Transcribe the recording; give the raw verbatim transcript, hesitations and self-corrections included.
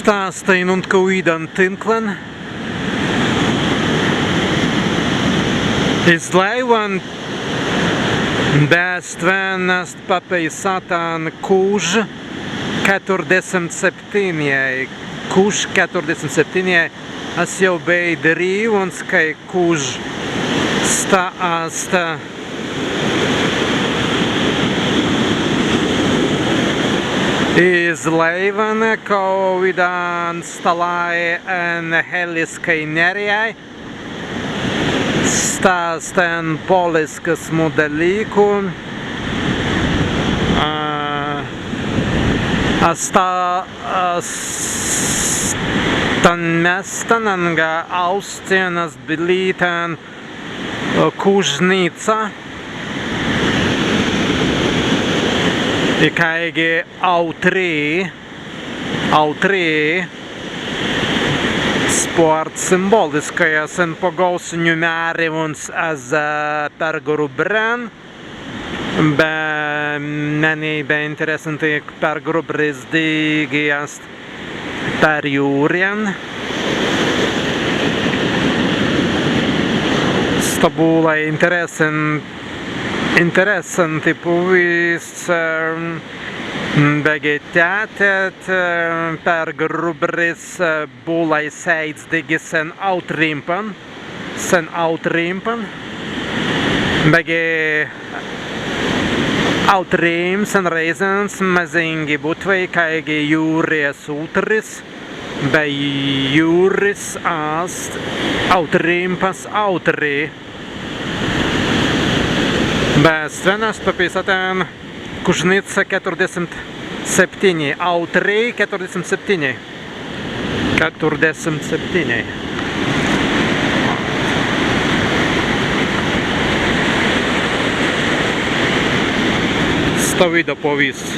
Sta ast ainuntkwēi widān tīnklan iz laīwan, be stwen ast papeisātan Kuž ketturdesimtseptīnjai, Kuž ketturdesimtseptīnjai. As jāu bēi dirīwuns, kāi Kuž sta ast iz laīwan kawīdan stalāi en Helliskai Nerrijai. Sta ast en pōliskas mudelīku. A, sta, a, stan mēstan anga austin ast bilītan, a, Kužnica. Ikāigi autrī, autrī spārts simbōliskai, as en pagaūsenju mērīwuns ezze, a, pergrubrin, be mennei bēi interessantan, kāi pergrubris dīgi ast per jūrin. Sta būlai interessan-, interessantan pawīstin, beggi tēt, tēt, pergrubris būlai sēidz dīgi sen autrīmpan, sen autrīmpan, beggi autrīmps en rēizans mazīngi būtwei kāigi jūris, utris, be jūris ast autrīmpas autrī. Be stwen ast papeisātan Kužnica ketturdesimtseptīnjai, autrī ketturdesimtseptīnjai. Ketturdesimtseptīnjai. Stawīds pawīstis.